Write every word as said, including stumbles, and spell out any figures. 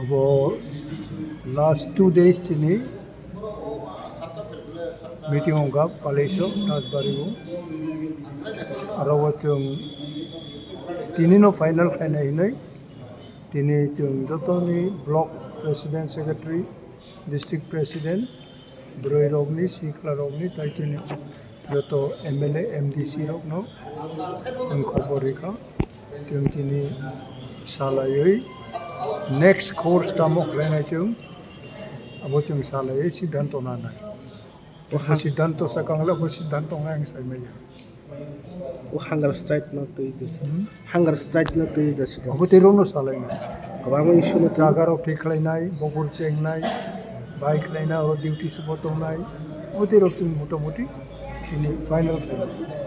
Abo last two days tini meeting wngkha Palaisio Rajbari o. Aro o chwng tini no final khainai hinwi tini chwng jotoni block president, secretary, district president, bwrwi rokni, sikla rokni, tai chini joto M L A, M D C rokno chwng khobor rikha. Chwng tini salaiwi next course tamo khlainai chwng, abo chwng salaiwi siddhanto nanai. O Bo ha- siddhanto sakang le bo siddhanto wngkha ang saimanya. O hunger strike no twi de. Hmm? Hunger strike no twi de sida. Abo tei rokno salainai. Kwbangma issue no twi. Jaga rok thik khlainai, bokor chengnai, bai khlainai, oro duty se bo tongnai. Abo tei rok chwng motamoti tini final khlainai.